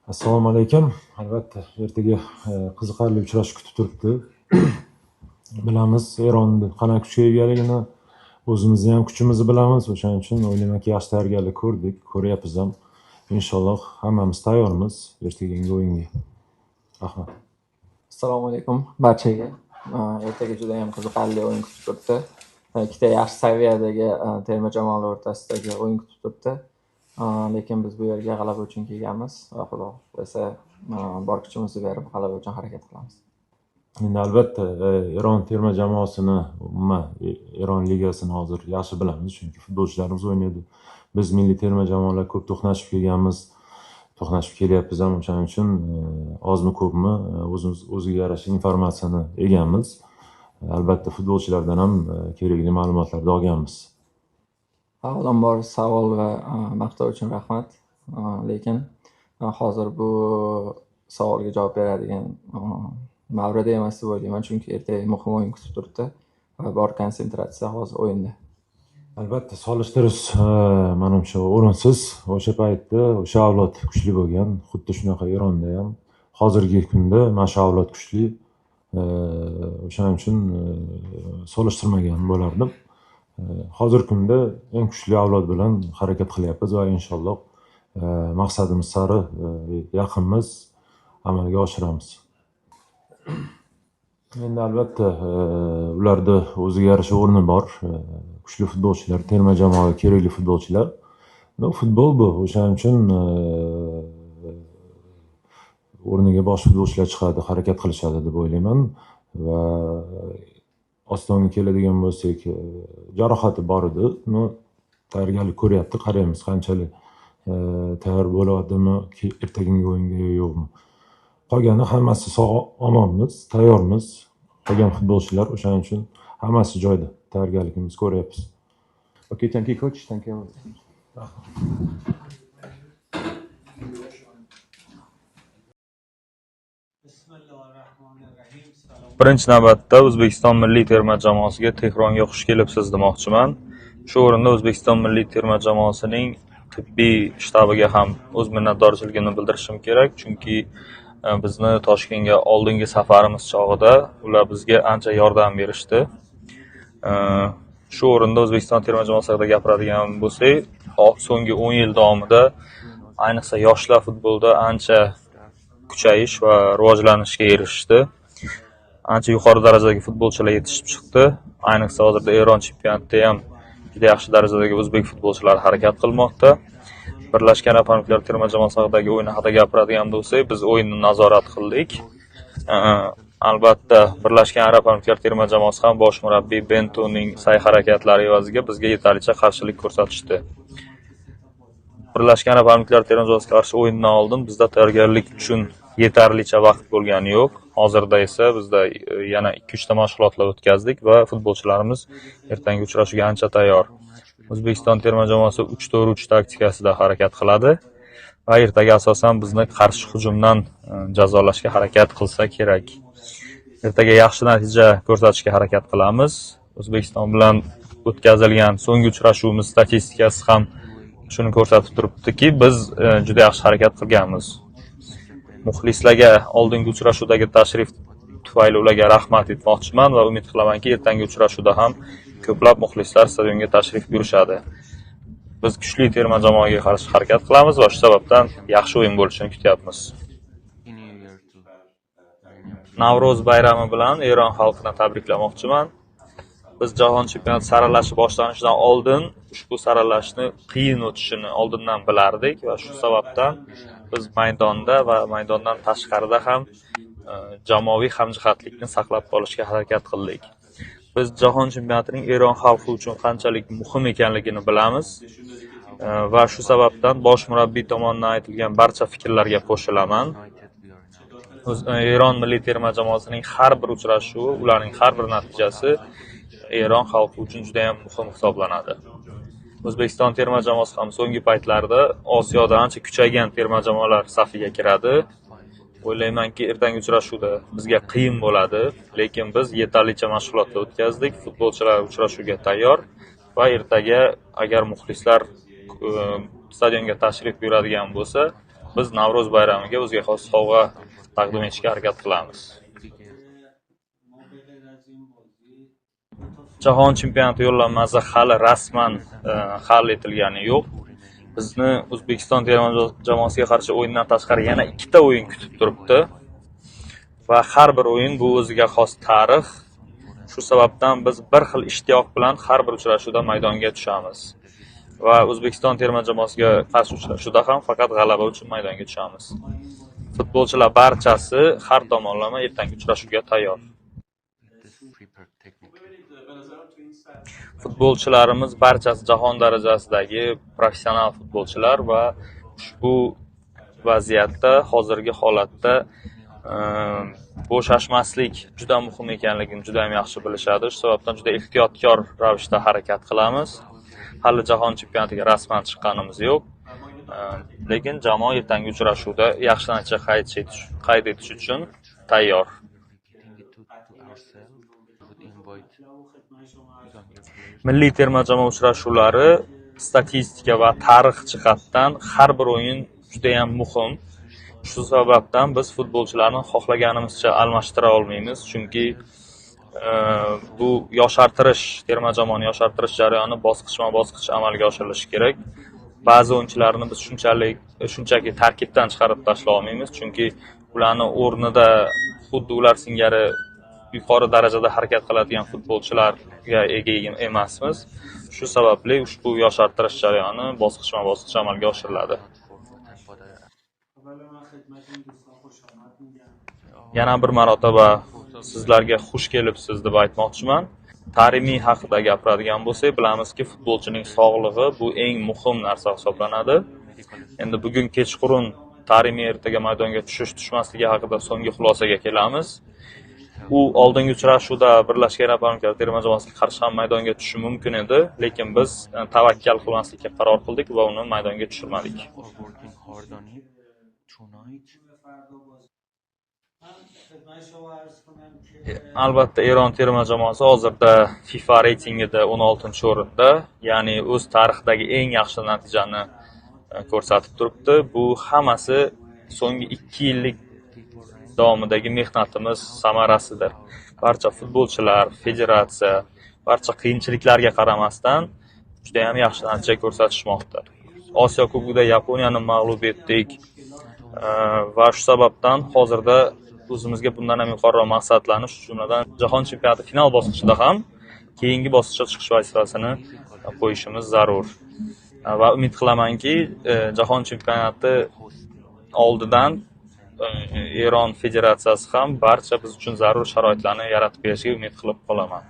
Assalomu alaykum. Albatta, ertaga qiziqarli uchrashuv kutib turibdi. Bilamiz Eronni qanaqa kuchga egaligini, o'zimizni ham kuchimizni bilamiz. O'shaning uchun o'ylaymanki, yaxshi tayyorgarlik ko'rdik, ko'ryapmiz ham. Inshaalloh hammamiz tayyormiz ertagingi o'yinga. Rahmat. Assalomu alaykum barchaga. Ertaga juda ham qiziqarli o'yin kutib turibdi. Ikkita yaxshi saviyadagi terma jamoalar o'rtasidagi o'yin kutib turibdi. Lekin biz bu yerga g'alaba uchun kelganmiz va Xudo xohlasa, bor kuchimizni berib g'alaba uchun harakat qilamiz. Endi albatta, Eron terma jamoasini, umuman Eron ligasini hozir yaxshi bilamiz, chunki futbolchilarimiz o'ynaydi. Biz milliy terma jamoalar ko'p to'qnashib kelganmiz, to'qnashib kelyapmiz ham. O'shaning uchun ozmi ko'pmi o'zimiz o'ziga yarasha informatsiyani egamiz. Albatta futbolchilardan ham kerakli ma'lumotlarni olganmiz. Avvalambor savol va maqtov uchun rahmat. Lekin hozir bu savolga javob beradigan mavrida emas deb o'ylayman, chunki ertaga muhim o'yin kutib turibdi va bor konsentratsiya hozir o'yinda. Albatta solishtirish manimcha o'rinsiz. O'sha paytda o'sha avlod kuchli bo'lgan. Xuddi shunaqa Eronda ham hozirgi kunda mana shu avlod kuchli. O'shaning uchun solishtirmagan bo'lardim. Hozirgi kunda eng kuchli avlod bilan harakat qilyapmiz va inshaalloh maqsadimiz sari yaqinmiz, amalga oshiramiz. Endi albatta ularda o'ziga yarasha o'rni bor. Kuchli futbolchilar, terma jamoaga kerakli futbolchilar. No, futbol bu. O'shaning uchun o'rniga boshqa futbolchilar chiqadi, harakat qilishadi deb o'ylayman. Va Ostonga keladigan bo'lsak, jarohati bor edi. No, tayyorgarlik ko'ryapti, qaraymiz qanchalik tayyor bo'ladimi ertagingi o'yinga yo yo'qmi. Qolgani hammasi sog' omonmiz, tayyormiz. Qolgan futbolchilar o'shaning uchun hammasi joyida. Tayyorgarligimizni ko'ryapmiz. Okay, thank you, coach. Thank you. Birinchi navbatda O'zbekiston milliy terma jamoasiga Tehronga xush kelibsiz demoqchiman. Shu o'rinda O'zbekiston milliy terma jamoasining tibbiy shtabiga ham o'z minnatdorchiligimni bildirishim kerak, chunki bizni Toshkentga oldingi safarimiz chog'ida ular bizga ancha yordam berishdi. Shu o'rinda O'zbekiston terma jamoasi haqida gapiradigan bo'lsak, so'nggi 10 yil davomida ayniqsa yoshlar futbolida ancha kuchayish va rivojlanishga erishdi. Ancha yuqori darajadagi futbolchilar yetishib chiqdi. Ayniqsa hozirda Eron chempionatida ham juda yaxshi darajadagi o'zbek futbolchilari harakat qilmoqda. Birlashgan Arab Amirliklari terma jamoasi haqidagi o'yin haqida gapiradigan bo'lsak, biz o'yinni nazorat qildik. Albatta Birlashgan Arab Amirliklari terma jamoasi ham bosh murabbiy Bentoning sa'y-harakatlari evaziga bizga yetarlicha qarshilik ko'rsatishdi. Birlashgan Arab Amirliklari terma jamoasiga qarshi o'yindan oldin bizda tayyorgarlik uchun yetarlicha vaqt bo'lgani yo'q. Hozirda esa bizda yana 2-3 ta mashg'ulotlar o'tkazdik va futbolchilarimiz ertangi uchrashuvga ancha tayyor. O'zbekiston terma jamoasi 3-4-3 taktikasida harakat qiladi va ertaga asosan bizni qarshi hujumdan jazolashga harakat qilsa kerak. Ertaga yaxshi natija ko'rsatishga harakat qilamiz. O'zbekiston bilan o'tkazilgan so'nggi uchrashuvimiz statistikasi ham shuni ko'rsatib turibdiki, biz juda yaxshi harakat qilganmiz. Muxlislarga oldingi uchrashuvdagi tashrif tufayli ularga rahmat aytmoqchiman va umid qilamanki, ertangi uchrashuvda ham ko'plab muxlislar stadionga tashrif buyurishadi. Biz kuchli terma jamoaga qarshi harakat qilamiz va shu sababdan yaxshi o'yin bo'lishini kutyapmiz. Navro'z bayrami bilan Eron xalqini tabriklamoqchiman. Biz jahon chempionati saralashi boshlanishidan oldin ushbu saralashni qiyin o'tishini oldindan bilardik va shu sababdan biz maydonda va maydondan tashqarida ham jamoaviy hamjihatlikni saqlab qolishga harakat qildik. Biz jahon chempionatining Eron xalqi uchun qanchalik muhim ekanligini bilamiz va shu sababdan bosh murabbiy tomonidan aytilgan barcha fikrlarga qo'shilaman. Eron milliy terma jamoasining har bir uchrashuvi, ularning har bir natijasi Eron xalqi uchun juda ham muhim hisoblanadi. O'zbekiston terma jamoasi ham so'nggi paytlarda Osiyoda ancha kuchaygan terma jamoalar safiga kiradi. O'ylaymanki, ertangi uchrashuvda bizga qiyin bo'ladi, lekin biz yetarlicha mashg'ulotlar o'tkazdik, futbolchilar uchrashuvga tayyor va ertaga agar muxlislar stadionga tashrif buyuradigan bo'lsa, Biz Navro'z bayramiga o'ziga xos sovg'a taqdim etishga harakat qilamiz. Jahon chempionati yo'llanmasi hali rasman hal etilgani yo'q. Bizni O'zbekiston terma jamoasiga qarshi o'yindan tashqari yana 2 ta o'yin kutib turibdi. Va har bir o'yin bu o'ziga xos tarix. Shu sababdan biz bir xil ishtiyoq bilan har bir uchrashuvda maydonga tushamiz. Va O'zbekiston terma jamoasiga qarshi uchrashuvda ham faqat g'alaba uchun maydonga tushamiz. Futbolchilar barchasi har tomonlama ertangi uchrashuvga tayyor. Futbolchilarimiz barchasi jahon darajasidagi professional futbolchilar va ushbu vaziyatda, hozirgi holatda bo'shashmaslik juda muhim ekanligini juda ham yaxshi bilishadi. Shu sababdan juda ehtiyotkor ravishda harakat qilamiz. Hali jahon chempionatiga rasman chiqqanimiz yo'q. Lekin jamoa ertangi uchrashuvda yaxshi natija qayd etish uchun tayyor. Milliy terma jamoa uchrashuvlari statistika va tarix jihatdan har bir o'yin juda ham muhim. Shu sababdan biz futbolchilarni xohlaganimizcha almashtira olmaymiz, chunki bu yoshartirish, terma jamoani yoshartirish jarayoni bosqichma-bosqich amalga oshirilishi kerak. Ba'zi o'yinchilarni biz shunchaki tarkibdan chiqarib tashlay olmaymiz, chunki ularni o'rnida xuddi ular singari yuqori darajada harakat qiladigan futbolchilarga ega emasmiz. Shu sababli ushbu yoshartirish jarayoni bosqichma-bosqich amalga oshiriladi. Yana bir marotaba sizlarga xush kelibsiz deb aytmoqchiman. Tarimiy haqida gapiradigan bo'lsak, bilamizki, futbolchining sog'lig'i bu eng muhim narsa hisoblanadi. Endi bugun kechqurun Tarimiy ertaga maydonga tushish tushmasligi haqida so'nggi xulosaga kelamiz. U oldingi uchrashuvda Birlashgan Arab Amirliklari terma jamoasiga qarshi ham maydonga tushishi mumkin edi, lekin biz tavakkal qilmaslikka qaror qildik va uni maydonga tushirmadik. Albatta, Eron terma jamoasi hozirda FIFA reytingida 16-o'rinda, ya'ni o'z tarixidagi eng yaxshi natijani ko'rsatib turibdi. Bu hammasi so'nggi 2 yillik davomidagi mehnatimiz samarasidir. Barcha futbolchilar, federatsiya, barcha qiyinchiliklarga qaramasdan juda ham yaxshi natija ko'rsatishmoqda. Osiyo Kubogida Yaponiyani mag'lub etdik va shu sababdan hozirda o'zimizga bundan ham yuqoriroq maqsadlarni, shu jumladan Jahon chempionati final bosqichida ham keyingi bosqichga chiqish vazifasini qo'yishimiz zarur. Va umid qilamanki, Jahon chempionati oldidan Eron federatsiyasi ham barcha biz uchun zarur sharoitlarni yaratib berishiga umid qilib qolaman.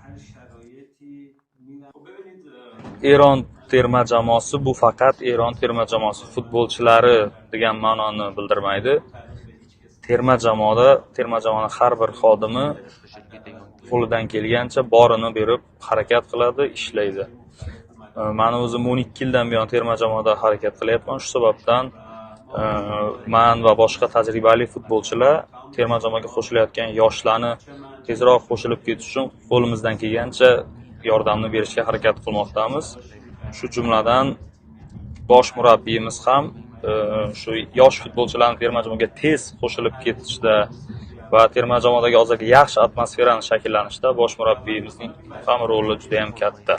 Eron terma jamoasi bu faqat Eron terma jamoasi futbolchilari degan ma'noni bildirmaydi. Terma jamoada, terma jamoaning har bir xodimi qo'lidan kelgancha borini berib harakat qiladi, ishlaydi. Mani o'zim 12 yildan buyon terma jamoada harakat qilyapman. Shu sababdan man va boshqa tajribali futbolchilar terma jamoaga qo'shilayotgan yoshlarni tezroq qo'shilib ketish uchun qo'limizdan kelgancha yordamni berishga harakat qilmoqdamiz. Shu jumladan bosh murabbiyimiz ham shu yosh futbolchilarni terma jamoaga tez qo'shilib ketishda va terma jamoadagi hozirgi yaxshi atmosferani shakllanishda bosh murabbiyimizning ham roli juda ham katta.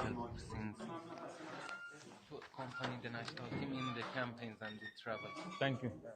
Thank you.